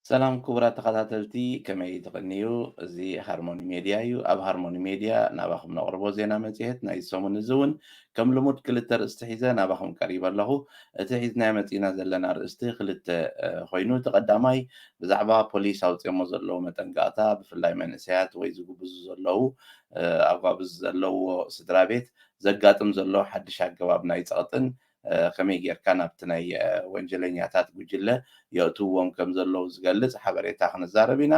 ሰላም ክቡራት ተኸታተልቲ፣ ከመይ ትቕንዩ? እዚ ሃርሞኒ ሜድያ እዩ። ኣብ ሃርሞኒ ሜድያ ናባኹም ነቕርቦ ዜና መጽሔት ናይ ሰሙን እዚ እውን ከም ልሙድ ክልተ ርእስቲ ሒዘ ናባኹም ቀሪበ ኣለኹ። እቲ ሒዝናዮ መጺእና ዘለና ርእስቲ ክልተ ኮይኑ፣ እቲ ቀዳማይ ብዛዕባ ፖሊስ ኣውፅኦሞ ዘለዉ መጠንቀቕታ፣ ብፍላይ መንእሰያት ወይ ዝጉብዙ ዘለዉ ኣጓብዝ ዘለዎ ስድራ ቤት ዘጋጥም ዘሎ ሓድሽ ኣገባብ ናይ ፀቕጥን ከመይ ጌርካ ናብቲ ናይ ወንጀለኛታት ጉጅለ የእትውዎም ከም ዘለዉ ዝገልጽ ሓበሬታ ክንዛረብ ኢና።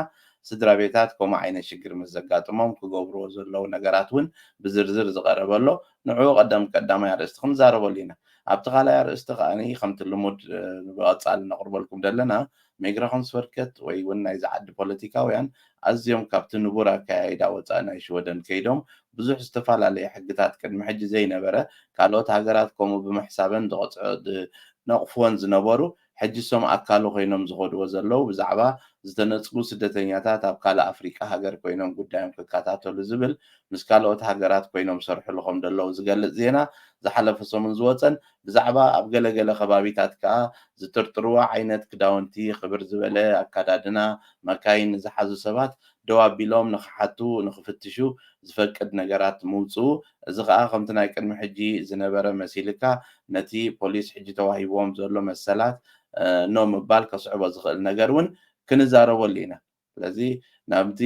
ስድራ ቤታት ከምኡ ዓይነት ሽግር ምስ ዘጋጥሞም ክገብርዎ ዘለዉ ነገራት እውን ብዝርዝር ዝቐረበ ኣሎ። ንዕኡ ቀደም ቀዳማይ ኣርእስቲ ክንዛረበሉ ኢና። ኣብቲ ካልኣይ ኣርእስቲ ከኣ ከምቲ ልሙድ ብቐጻሊ ነቕርበልኩም ዘለና፣ ሚግራሾንስቨርከት ወይ እውን ናይዚ ዓዲ ፖለቲካውያን ኣዝዮም ካብቲ ንቡር ኣከያይዳ ወጻኢ ናይ ሽወደን ከይዶም ብዙሕ ዝተፈላለየ ሕግታት ቅድሚ ሕጂ ዘይነበረ ካልኦት ሃገራት ከምኡ ብምሕሳበን ዝቐጽዖ ዝነቕፍወን ዝነበሩ ሕጂ እሶም ኣካሉ ኮይኖም ዝኸድዎ ዘለዉ ብዛዕባ ዝተነጽጉ ስደተኛታት ኣብ ካልእ ኣፍሪቃ ሃገር ኮይኖም ጉዳዮም ክከታተሉ ዝብል ምስ ካልኦት ሃገራት ኮይኖም ሰርሕሉ ከም ዘለዉ ዝገልጽ ዜና ዝሓለፈ ሰሙን ዝወጸን ብዛዕባ ኣብ ገለገለ ከባቢታት ከኣ ዝጥርጥርዎ ዓይነት ክዳውንቲ፣ ክብር ዝበለ ኣካዳድና፣ መካይን ንዝሓዙ ሰባት ደው ኣቢሎም ንኽሓቱ፣ ንኽፍትሹ ዝፈቅድ ነገራት ምውፅኡ፣ እዚ ኸኣ ከምቲ ናይ ቅድሚ ሕጂ ዝነበረ መሲልካ ነቲ ፖሊስ ሕጂ ተዋሂብዎም ዘሎ መሰላት ኖ ምባል ከስዕቦ ዝኽእል ነገር እውን ክንዛረበሉ ኢና። ስለዚ ናብቲ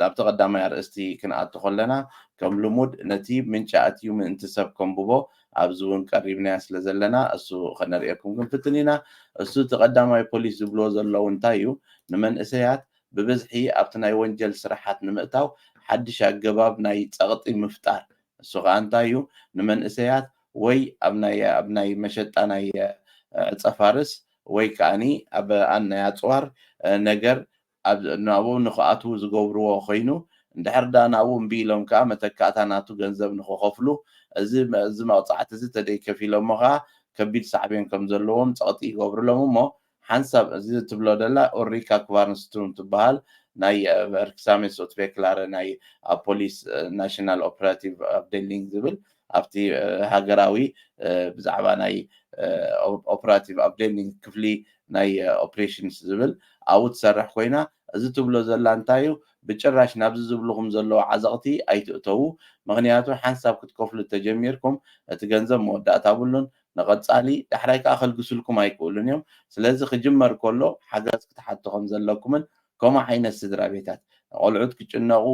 ኣብቲ ቀዳማይ ኣርእስቲ ክንኣቱ ከለና ከም ልሙድ ነቲ ምንጪ ኣትዩ ምእንቲ ሰብ ከንብቦ ኣብዚ እውን ቀሪብናዮ ስለ ዘለና እሱ ከነርእየኩም ክንፍትን ኢና። እሱ እቲ ቀዳማይ ፖሊስ ዝብልዎ ዘለዉ እንታይ እዩ? ንመንእሰያት ብብዝሒ ኣብቲ ናይ ወንጀል ስራሓት ንምእታው ሓድሽ ኣገባብ ናይ ጸቕጢ ምፍጣር። እሱ ኸኣ እንታይ እዩ? ንመንእሰያት ወይ ኣብ ናይ ኣብ ናይ መሸጣ ናይ ዕጸ ፋርስ ወይ ከኣኒ ኣብ ኣን ናይ ኣጽዋር ነገር ናብኡ ንኽኣትዉ ዝገብርዎ ኮይኑ እንድሕር ደኣ ናብኡ እምቢ ኢሎም ከኣ መተካእታ ናቱ ገንዘብ ንኽኸፍሉ እዚ እዚ መቕጻዕቲ እዚ ተደይከፊሎሞ ከኣ ከቢድ ሳዕቤን ከም ዘለዎም ጸቕጢ ይገብሩሎም እሞ ሓንሳብ እዚ ትብሎ ደላ ኡሪካ ክቫርንስትሩም ትበሃል ናይ ቨርክሳሜስ ኡትቬክላረ ናይ ኣብ ፖሊስ ናሽናል ኦፕራቲቭ ኣፍዴሊንግ ዝብል ኣብቲ ሃገራዊ ብዛዕባ ናይ ኦፕራቲቭ ኣፍዴሊንግ ክፍሊ ናይ ኦፕሬሽንስ ዝብል ኣብኡ ትሰርሕ ኮይና እዚ ትብሎ ዘላ እንታይ እዩ ብጭራሽ ናብዚ ዝብልኹም ዘለዉ ዓዘቕቲ ኣይትእተዉ ምክንያቱ ሓንሳብ ክትከፍሉ ተጀሚርኩም እቲ ገንዘብ መወዳእታ ብሉን ንቐጻሊ ዳሕራይ ከዓ ከልግስልኩም ኣይክእሉን እዮም ስለዚ ክጅመር ከሎ ሓገዝ ክትሓቱ ከም ዘለኩምን ከምኡ ዓይነት ስድራ ቤታት ቆልዑት ክጭነቑ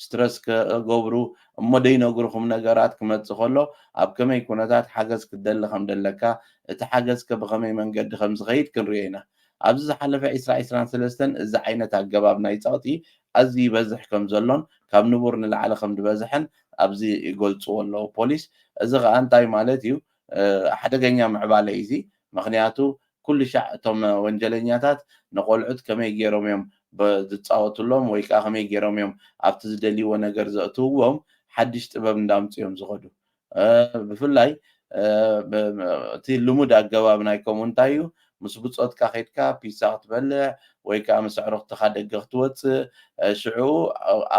ስትረስ ክገብሩ እሞ ደይነግርኹም ነገራት ክመጽእ ከሎ ኣብ ከመይ ኩነታት ሓገዝ ክትደሊ ከም ደለካ እቲ ሓገዝ ከ ብኸመይ መንገዲ ከም ዝኸይድ ክንሪኦ ኢና ኣብዚ ዝሓለፈ ዕስራ ዕስራን ሰለስተን እዚ ዓይነት ኣገባብ ናይ ጸቕጢ ኣዝዩ ይበዝሕ ከም ዘሎን ካብ ንቡር ንላዕሊ ከም ዝበዝሐን ኣብዚ ይገልጽዎ ኣለዉ ፖሊስ እዚ ኸኣ እንታይ ማለት እዩ ሓደገኛ ምዕባለ እዩ እዚ ምክንያቱ ኩሉ ሻዕ እቶም ወንጀለኛታት ንቆልዑት ከመይ ገይሮም እዮም ዝፃወትሎም ወይ ከዓ ከመይ ገይሮም እዮም ኣብቲ ዝደልይዎ ነገር ዘእትውዎም ሓድሽ ጥበብ እንዳምፅኦም ዝኸዱ ብፍላይ እቲ ልሙድ ኣገባብ ናይ ከምኡ እንታይ እዩ ምስ ብፆትካ ከድካ ፒሳ ክትበልዕ ወይ ከዓ ምስ ኣዕሩኽትኻ ደገ ክትወፅእ ሽዑ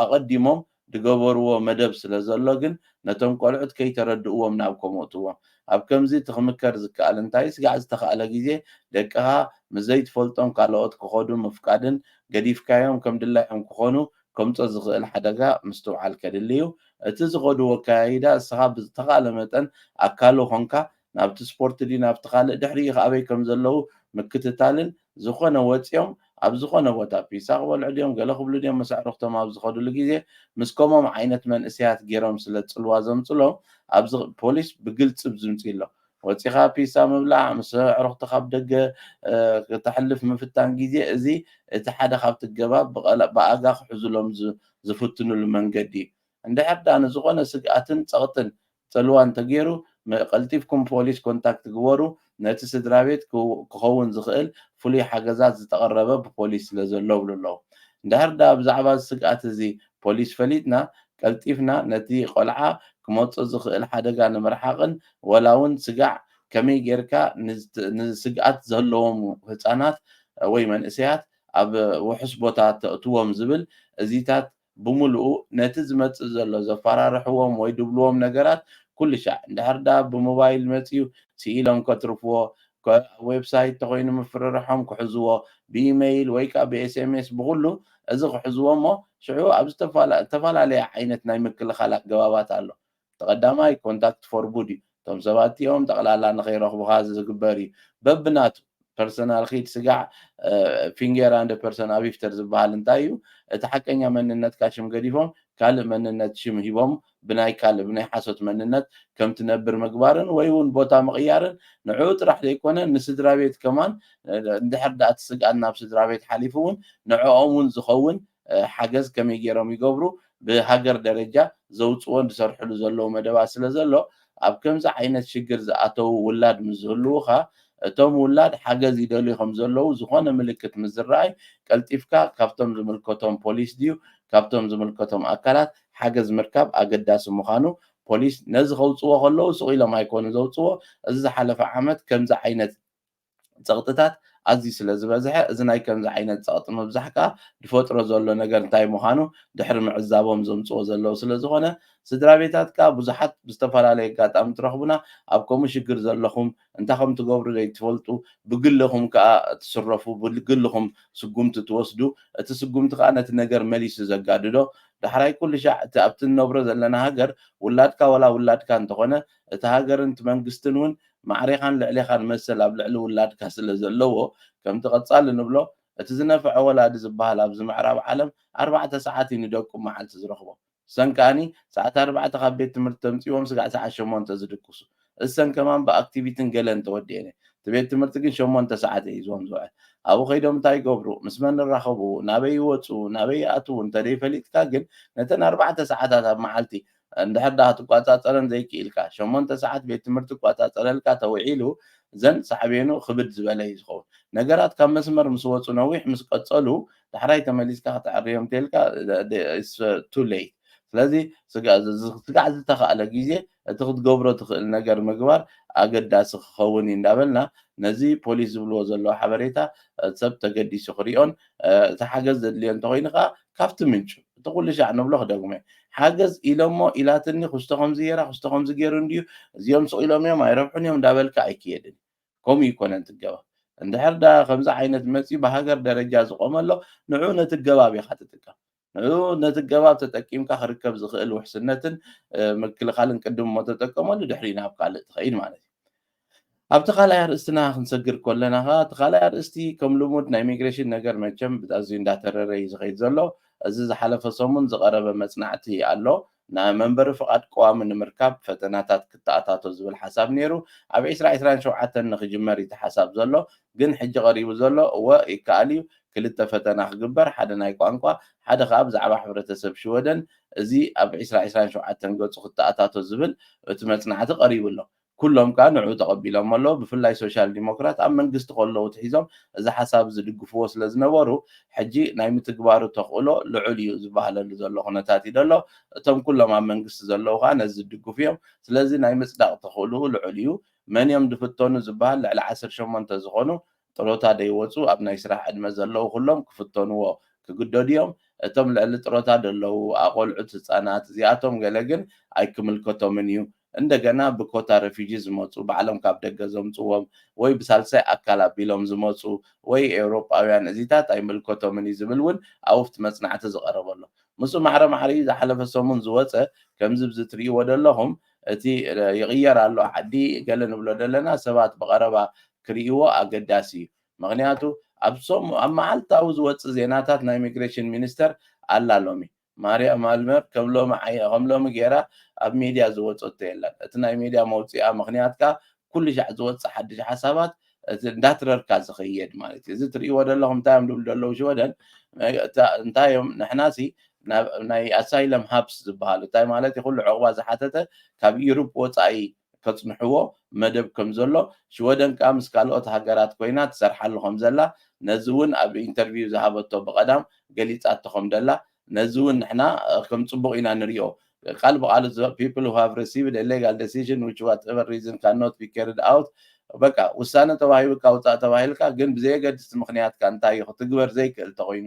ኣቐዲሞም ዝገበርዎ መደብ ስለ ዘሎ ግን ነቶም ቆልዑት ከይተረድእዎም ናብ ከምኡ እትዎም ኣብ ከምዚ እቲ ክምከር ዝከኣል እንታይ ስጋዕ ዝተኻእለ ግዜ ደቅኻ ምስ ዘይትፈልጦም ካልኦት ክኸዱ ምፍቃድን ገዲፍካዮም ከም ድላዮም ክኾኑ ከምጾ ዝኽእል ሓደጋ ምስትውዓል ከድሊ እዩ። እቲ ዝኸድዎ ኣከያይዳ እስኻ ብዝተኻእለ መጠን ኣካሉ ኾንካ ናብቲ ስፖርት ድዩ ናብቲ ካልእ ድሕሪኡ ኣበይ ከም ዘለዉ ምክትታልን ዝኾነ ወፂኦም ኣብ ዝኾነ ቦታ ፒሳ ክበልዑ ድዮም ገለ ክብሉ ድዮም ምስ ኣዕሩኽቶም ኣብ ዝኸድሉ ግዜ ምስ ከምኦም ዓይነት መንእሰያት ገይሮም ስለ ፅልዋ ዘምፅሎም ኣብዚ ፖሊስ ብግልፂ ዝምፂ ኣሎ ወፂኻ ፒሳ ምብላዕ ምስ ኣዕሩኽቲ ካብ ደገ ክተሕልፍ ምፍታን ግዜ እዚ እቲ ሓደ ካብቲ ገባብ ብኣጋ ክሕዙሎም ዝፍትኑሉ መንገዲ እዩ እንድሕር ዳ ንዝኾነ ስግኣትን ፀቕጥን ፅልዋ እንተገይሩ ቀልጢፍኩም ፖሊስ ኮንታክት ግበሩ ነቲ ስድራ ቤት ክኸውን ዝኽእል ፍሉይ ሓገዛት ዝተቐረበ ብፖሊስ ስለ ዘሎ ብሉ ኣለዉ። እንድሕር ደኣ ብዛዕባ እዚ ስግኣት እዚ ፖሊስ ፈሊጥና ቀልጢፍና ነቲ ቆልዓ ክመጾ ዝኽእል ሓደጋ ንምርሓቕን ወላ እውን ስጋዕ ከመይ ጌርካ ንስግኣት ዘለዎም ህፃናት ወይ መንእሰያት ኣብ ውሑስ ቦታ ተእትዎም ዝብል እዚታት ብምሉኡ ነቲ ዝመጽእ ዘሎ ዘፈራርሕዎም ወይ ድብልዎም ነገራት ኩሉ ሻዕ እንድሕር ደኣ ብሞባይል መጺኡ ስኢሎም ከትርፍዎ ኣብ ዌብሳይት ተኮይኑ ምፍርርሖም ክሕዝዎ፣ ብኢመይል ወይ ከዓ ብኤስኤምኤስ፣ ብኩሉ እዚ ክሕዝዎ እሞ ሽዑ ኣብ ዝተፈላለየ ዓይነት ናይ ምክልኻል ኣገባባት ኣሎ። ተቐዳማይ ኮንታክት ፎርቡድ እዩ። እቶም ሰባት እቲኦም ጠቕላላ ንኸይረኽቡኻ ዝግበር እዩ። በብናቱ ፐርሰናል ኪድ ስጋዕ፣ ፊንጌር ኣንደ ፐርሰን ኣቪፍተር ዝበሃል እንታይ እዩ? እቲ ሓቀኛ መንነትካ ሽም ገዲፎም ካልእ መንነት ሽም ሂቦም ብናይ ካልእ ብናይ ሓሶት መንነት ከም ትነብር ምግባርን ወይ እውን ቦታ ምቕያርን ንዕኡ ጥራሕ ዘይኮነ ንስድራ ቤት ከማን፣ እንድሕር ደኣ እቲ ስግኣት ናብ ስድራ ቤት ሓሊፉ እውን ንዕኦም እውን ዝኸውን ሓገዝ ከመይ ገይሮም ይገብሩ፣ ብሃገር ደረጃ ዘውፅዎ ዝሰርሕሉ ዘለዉ መደባት ስለ ዘሎ ኣብ ከምዚ ዓይነት ሽግር ዝኣተዉ ውላድ ምስ ዝህልዉኻ እቶም ውላድ ሓገዝ ይደልዩ ከም ዘለዉ ዝኾነ ምልክት ምስ ዝረኣይ ቀልጢፍካ ካብቶም ዝምልከቶም ፖሊስ ድዩ ካብቶም ዝምልከቶም ኣካላት ሓገዝ ምርካብ ኣገዳሲ ምዃኑ ፖሊስ ነዚ ከውፅዎ ከለዉ ስቕ ኢሎም ኣይኮኑ ዘውፅዎ። እዚ ዝሓለፈ ዓመት ከምዚ ዓይነት ፀቕጥታት ኣዝዩ ስለ ዝበዝሐ እዚ ናይ ከምዚ ዓይነት ፀቕጢ ምብዛሕ ከዓ ዝፈጥሮ ዘሎ ነገር እንታይ ምዃኑ ድሕሪ ምዕዛቦም ዘምፅዎ ዘለዉ ስለ ዝኾነ ስድራ ቤታት ከዓ ብዙሓት ብዝተፈላለየ ኣጋጣሚ ትረኽቡና ኣብ ከምኡ ሽግር ዘለኹም እንታይ ከም ትገብሩ ዘይትፈልጡ ብግልኹም ከዓ ትስረፉ ብግልኹም ስጉምቲ ትወስዱ እቲ ስጉምቲ ከዓ ነቲ ነገር መሊሱ ዘጋድዶ ዳሕራይ ኩሉ ሻዕ እቲ ኣብቲ ንነብሮ ዘለና ሃገር ውላድካ ወላ ውላድካ እንተኾነ እቲ ሃገርን እቲ መንግስትን እውን ማዕሬኻን ልዕሌኻን መሰል ኣብ ልዕሊ ውላድካ ስለ ዘለዎ ከምቲ ቀፃሊ ንብሎ እቲ ዝነፈዐ ወላዲ ዝበሃል ኣብዚ ምዕራብ ዓለም ኣርባዕተ ሰዓት እዩ ንደቁ መዓልቲ ዝረኽቦ ሰን ከዓኒ ሰዓት ኣርባዕተ ካብ ቤት ትምህርቲ ተምፅዎም ስጋዕ ሰዓት ሸሞንተ ዝድቅሱ እሰን ከማን ብኣክቲቪትን ገለን ተወዲአን እቲ ቤት ትምህርቲ ግን ሸሞንተ ሰዓት እዩ ሂዝዎም ዝውዕል ኣብኡ ከይዶም እንታይ ይገብሩ ምስ መን ይራኸቡ ናበይ ይወፁ ናበይ ይኣትዉ እንተደይፈሊጥካ ግን ነተን ኣርባዕተ ሰዓታት ኣብ መዓልቲ እንድሕር ደኣ ክትቋፃፀረን ዘይክኢልካ ሸሞንተ ሰዓት ቤት ትምህርቲ ክቋፃፀረልካ ተውዒሉ ዘን ሳዕቤኑ ክብድ ዝበለ እዩ ዝኸውን ነገራት ካብ መስመር ምስ ወፁ ነዊሕ ምስ ቀፀሉ ዳሕራይ ተመሊስካ ክተዕርዮም እንተልካ ቱ ሌት ስለዚ ስጋዕ ዝተኻእለ ግዜ እቲ ክትገብሮ ትኽእል ነገር ምግባር ኣገዳሲ ክኸውን እዩ እንዳበልና ነዚ ፖሊስ ዝብልዎ ዘለዎ ሓበሬታ ሰብ ተገዲሱ ክሪኦን እቲ ሓገዝ ዘድልዮ እንተኮይኑ ከዓ ካብቲ ምንጩ እቲ ኩሉ ሻዕ ንብሎ ክደግሞ ሓገዝ ኢሎሞ ኢላትኒ ክስቶ ከምዚ ገይራ ክስቶ ከምዚ ገይሩ እንድዩ እዚኦም ስቕ ኢሎም እዮም ኣይረብሑን እዮም እንዳበልካ ኣይክየድን ከምኡ ይኮነን ትገባ እንድሕር ዳ ከምዚ ዓይነት መፂ ብሃገር ደረጃ ዝቆመ ኣሎ ንዑ ነቲ ገባብ ኢኻ ትጥቀም ንዑ ነቲ ገባብ ተጠቂምካ ክርከብ ዝኽእል ውሕስነትን ምክልኻልን ቅድም እሞ ተጠቀመሉ ድሕሪ ናብ ካልእ ትኸይድ ማለት እዩ ኣብቲ ካልኣይ ኣርእስትና ክንሰግር ከለና ከዓ እቲ ካልኣይ ኣርእስቲ ከም ልሙድ ናይ ኢሚግሬሽን ነገር መቸም ኣዝዩ እንዳተረረ እዩ ዝኸይድ ዘሎ እዚ ዝሓለፈ ሰሙን ዝቐረበ መፅናዕቲ ኣሎ ናይ መንበሪ ፍቓድ ቀዋሚ ንምርካብ ፈተናታት ክተኣታቶ ዝብል ሓሳብ ነይሩ ኣብ ዕስራ ዕስራን ሸውዓተን ንክጅመር እቲ ሓሳብ ዘሎ ግን ሕጂ ቀሪቡ ዘሎ እወ ይከኣል እዩ ክልተ ፈተና ክግበር ሓደ ናይ ቋንቋ ሓደ ከዓ ብዛዕባ ሕብረተሰብ ሽወደን እዚ ኣብ ዕስራ ዕስራን ሸውዓተን ገፁ ክተኣታቶ ዝብል እቲ መፅናዕቲ ቀሪቡ ኣሎ ኩሎም ከዓ ንዑ ተቐቢሎም ኣለዉ ብፍላይ ሶሻል ዲሞክራት ኣብ መንግስቲ ከለዉ ትሒዞም እዚ ሓሳብ ዝድግፍዎ ስለ ዝነበሩ ሕጂ ናይ ምትግባሩ ተኽእሎ ልዑል እዩ ዝበሃለሉ ዘሎ ኩነታት እዩ ዘሎ እቶም ኩሎም ኣብ መንግስቲ ዘለዉ ከዓ ነዚ ዝድግፉ እዮም ስለዚ ናይ ምፅዳቕ ተኽእልኡ ልዑል እዩ መን እዮም ዝፍተኑ ዝበሃል ልዕሊ ዓሰርተ ሸሞንተ ዝኾኑ ጥሮታ ደይወፁ ኣብ ናይ ስራሕ ዕድመ ዘለዉ ኩሎም ክፍተንዎ ክግደዱ እዮም እቶም ልዕሊ ጥሮታ ዘለዉ ኣቆልዑት ህፃናት እዚኣቶም ገለ ግን ኣይክምልከቶምን እዩ እንደገና ብኮታ ረፊጂ ዝመፁ ባዕሎም ካብ ደገ ዘምፅዎም ወይ ብሳልሳይ ኣካል ኣቢሎም ዝመፁ ወይ ኤውሮጳውያን እዚታት ኣይምልከቶምን እዩ ዝብል እውን ኣብቲ መፅናዕቲ ዝቐረበሎ ምስኡ ማዕረ ማዕሪኡ ዝሓለፈ ሰሙን ዝወፀ ከምዚ ብዚ ትርእይዎ ዘለኹም እቲ ይቕየር ኣሎ ዓዲ ገለ ንብሎ ዘለና ሰባት ብቐረባ ክርእይዎ ኣገዳሲ እዩ ምክንያቱ ኣብ ኣብ መዓልታዊ ዝወፅእ ዜናታት ናይ ኢሚግሬሽን ሚኒስተር ኣላ ሎሚ ማርያ ማልመር ከም ሎሚ ዓየ ከም ሎሚ ገይራ ኣብ ሚድያ ዝወፀቶ የለን እቲ ናይ ሚድያ መውፅኣ ምክንያት ከዓ ኩሉ ሻዕ ዝወፅእ ሓድሽ ሓሳባት እቲ እንዳትረርካ ዝኸየድ ማለት እዩ እዚ ትርእይዎ ዘለኹም እንታይ እዮም ዝብሉ ዘለዉ ሽወደን እንታይ እዮም ንሕናሲ ናይ ኣሳይለም ሃብስ ዝበሃሉ እንታይ ማለት እዩ ኩሉ ዕቑባ ዝሓተተ ካብ ዩሩፕ ወፃኢ ከፅንሕዎ መደብ ከም ዘሎ ሽወደን ከዓ ምስ ካልኦት ሃገራት ኮይና ትሰርሓሉ ከም ዘላ ነዚ እውን ኣብ ኢንተርቪው ዝሃበቶ ብቐዳም ገሊፃቶ ከም ዘላ ነዚ እውን ንሕና ከም ፅቡቕ ኢና ንሪኦ ቃል ብቃል people who have received a legal decision which whatever reason cannot be carried out በቃ ውሳነ ተዋሂቡካ ውፃእ ተባሂልካ ግን ብዘየገድስ ምክንያትካ እንታይ እዩ ክትግበር ዘይክእል ተኮይኑ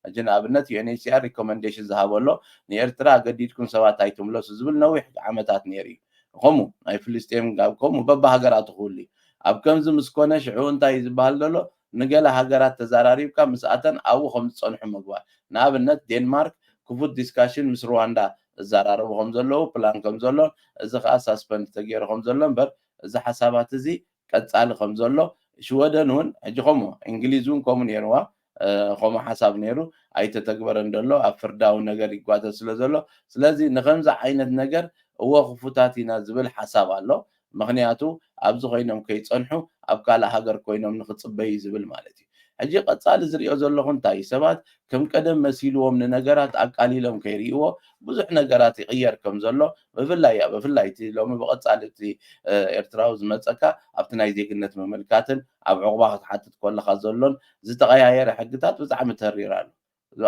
ሕጂ ንኣብነት ዩኤንኤችሲኣር ሪኮመንዴሽን ዝሃበሎ ንኤርትራ ኣገዲድኩም ሰባት ኣይትምለሱ ዝብል ነዊሕ ዓመታት ነይሩ እዩ ከምኡ ናይ ፍልስጤም ከምኡ በብሃገራቱ ክህሉ እዩ ኣብ ከምዚ ምስ ኮነ ሽዑ እንታይ እዩ ዝበሃል ዘሎ? ንገለ ሃገራት ተዘራሪብካ ምስኣተን ኣብኡ ከም ዝጸንሑ ምግባር። ንኣብነት ዴንማርክ ክፉት ዲስካሽን ምስ ሩዋንዳ እዘራረቡ ከም ዘለዉ ፕላን ከም ዘሎን እዚ ከዓ ሳስፐንድ ተገይሩ ከም ዘሎ እምበር እዚ ሓሳባት እዚ ቀጻሊ ከም ዘሎ ሽወደን እውን ሕጂ ከምኡ እንግሊዝ እውን ከምኡ ነይርዋ ከምኡ ሓሳብ ነይሩ ኣይተተግበረን ዘሎ ኣብ ፍርዳዊ ነገር ይጓተት ስለ ዘሎ ስለዚ ንከምዚ ዓይነት ነገር እወ ክፉታት ኢና ዝብል ሓሳብ ኣሎ ምክንያቱ ኣብዚ ኮይኖም ከይፀንሑ ኣብ ካልእ ሃገር ኮይኖም ንክፅበዩ ዝብል ማለት እዩ ሕጂ ቀፃሊ ዝሪኦ ዘለኹ እንታይ እዩ ሰባት ከም ቀደም መሲልዎም ንነገራት ኣቃሊሎም ከይርእይዎ ብዙሕ ነገራት ይቕየር ከም ዘሎ ብፍላይ ብፍላይ እቲ ሎሚ ብቐፃሊ እቲ ኤርትራዊ ዝመፀካ ኣብቲ ናይ ዜግነት ምምልካትን ኣብ ዕቑባ ክትሓትት ከለኻ ዘሎን ዝተቐያየረ ሕግታት ብጣዕሚ ተሪር ኣሎ።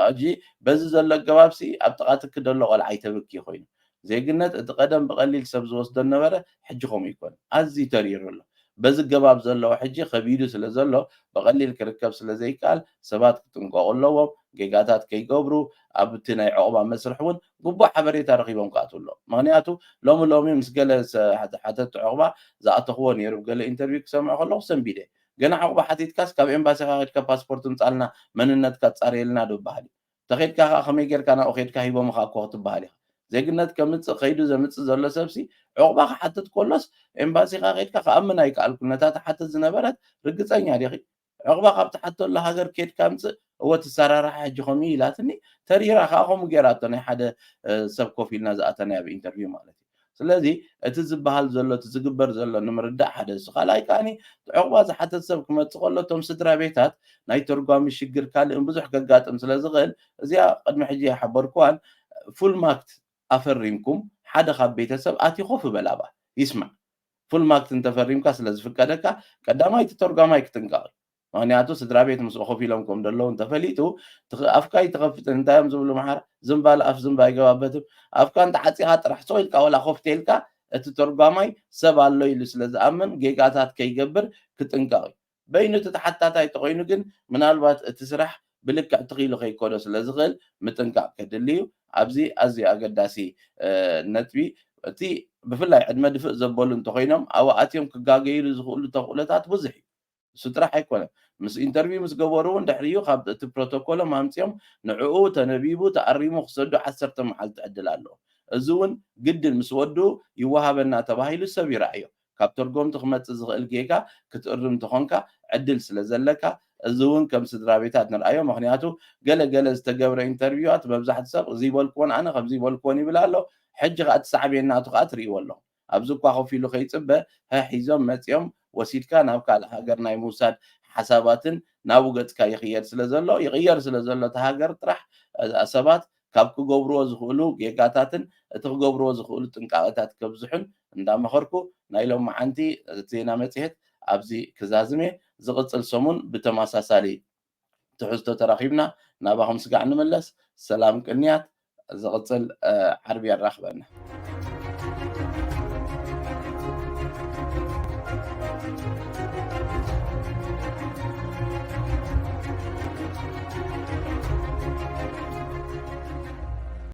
ሕጂ በዚ ዘሎ ኣገባብሲ ኣብ ጥቓ ትኪ ዘሎ ቆልዓ ኣይተብኪ ኮይኑ ዜግነት እቲ ቀደም ብቐሊል ሰብ ዝወስዶ ነበረ ሕጂ ከምኡ ይኮን ኣዝዩ ተሪሩ ኣሎ። በዚ ገባብ ዘለዎ ሕጂ ከቢዱ ስለ ዘሎ ብቐሊል ክርከብ ስለ ዘይከኣል ሰባት ክጥንቀቑ ኣለዎም። ጌጋታት ከይገብሩ ኣብቲ ናይ ዕቑባ መስርሕ እውን ግቡእ ሓበሬታ ረኺቦም ክኣትዉ ኣለዎም። ምክንያቱ ሎሚ ሎሚ ምስ ገለ ዝሓተቱ ዕቑባ ዝኣተኽዎ ነይሩ ገለ ኢንተርቪው ክሰምዖ ከለኹ ሰንቢደ። ገና ዕቑባ ሓቲትካስ ካብ ኤምባሲኻ ከድካ ፓስፖርት ምጻልና መንነትካ ጻረየልና ዶ ይበሃል እዩ። ተኸድካ ከዓ ከመይ ጌርካ ናብኡ ኸድካ ሂቦምኻ እኮ ክትበሃል ኢኻ። ዜግነት ከምጽእ ከይዱ ዘምጽእ ዘሎ ሰብሲ ዕቑባ ክሓትት ከሎስ ኤምባሲኻ ኸድካ ክኣምን ኣይከኣልኩን። ነታ ትሓትት ዝነበረት ርግጸኛ ዲኺ? ዕቑባ ካብ ትሓተሉ ሃገር ኬድካ ምጽእ እወ ትሰራራሕ ሕጂ ከምኡ ኢላትኒ ተሪራ ከዓ ከምኡ ጌራቶ ናይ ሓደ ሰብ ኮፍ ኢልና ዝኣተናዮ ኣብ ኢንተርቪው ማለት እዩ ስለዚ እቲ ዝበሃል ዘሎ እቲ ዝግበር ዘሎ ንምርዳእ ሓደ እሱ ካልኣይ ከዓኒ ዕቑባ ዝሓተት ሰብ ክመጽእ ከሎ እቶም ስድራ ቤታት ናይ ተርጓሚ ሽግር ካልእን ብዙሕ ከጋጥም ስለ ዝኽእል እዚኣ ቅድሚ ሕጂ ይሓበርኩዋን ፉል ማክት ኣፈሪምኩም ሓደ ካብ ቤተሰብ ኣትዩ ኮፍ በል ኣብኣ ይስማዕ ፉል ማክት እንተፈሪምካ ስለ ዝፍቀደካ ቀዳማይ እቲ ተርጓማይ ክጥንቀቕ እዩ ምክንያቱ ስድራ ቤት ምስኡ ኮፍ ኢሎም ከም ዘለዉ እንተፈሊጡ ኣፍካ ይትኸፍትን እንታይ እዮም ዝብሉ መሓር ዝንባል ኣፍ ዝንባ ኣይገባበትም ኣፍካ እንተዓፂኻ ጥራሕ ስቕ ኢልካ ወላ ኮፍ ተይልካ እቲ ተርጓማይ ሰብ ኣሎ ኢሉ ስለ ዝኣምን ጌጋታት ከይገብር ክጥንቀቕ እዩ በይኑ እቲ ተሓታታይ ተኮይኑ ግን ምናልባት እቲ ስራሕ ብልክዕ ትኽኢሉ ከይኮኖ ስለ ዝኽእል ምጥንቃቕ ከድሊ እዩ ኣብዚ ኣዝዩ ኣገዳሲ ነጥቢ እቲ ብፍላይ ዕድመ ድፍእ ዘበሉ እንተኮይኖም ኣብኡ ኣትዮም ክጋገይሉ ዝኽእሉ ተኽእሎታት ብዙሕ እዩ እሱ ጥራሕ ኣይኮነን ምስ ኢንተርቪው ምስ ገበሩ እውን ድሕሪኡ ካብ እቲ ፕሮቶኮሎም ኣምፅኦም ንዕኡ ተነቢቡ ተኣሪሙ ክሰዱ ዓሰርተ መዓልቲ ዕድል ኣለዎ እዚ እውን ግድን ምስ ወድኡ ይወሃበና ተባሂሉ ሰብ ይረኣዮ ካብ ተርጎምቲ ክመፅእ ዝኽእል ጌጋ ክትእርም እንተኾንካ ዕድል ስለ ዘለካ እዚ እውን ከም ስድራ ቤታት ንርኣዮ ምክንያቱ ገለ ገለ ዝተገብረ ኢንተርቪዋት መብዛሕቲ ሰብ እዚ ይበልክዎን ኣነ ከምዚ ይበልክዎን ይብል ኣሎ ሕጂ ከዓ እቲ ሳዕቤን ናቱ ከዓ ትርእይዎ ኣለኹም ኣብዚ እኳ ኮፍ ኢሉ ከይፅበ ሀ ሒዞም መፂኦም ወሲድካ ናብ ካልእ ሃገር ናይ ምውሳድ ሓሳባትን ናብኡ ገፅካ ይኽየድ ስለ ዘሎ ይቕየር ስለ ዘሎ እቲ ሃገር ጥራሕ ሰባት ካብ ክገብርዎ ዝኽእሉ ጌጋታትን እቲ ክገብርዎ ዝኽእሉ ጥንቃቐታት ከብዝሑን እንዳመኸርኩ ናይ ሎማዓንቲ ዜና መፅሄት ኣብዚ ክዛዝም እየ። ዝቕፅል ሰሙን ብተመሳሳሊ ትሕዝቶ ተራኺብና ናባኹም ስጋዕ ንምለስ። ሰላም ቅንያት። ዝቕፅል ዓርቢ የራኽበና።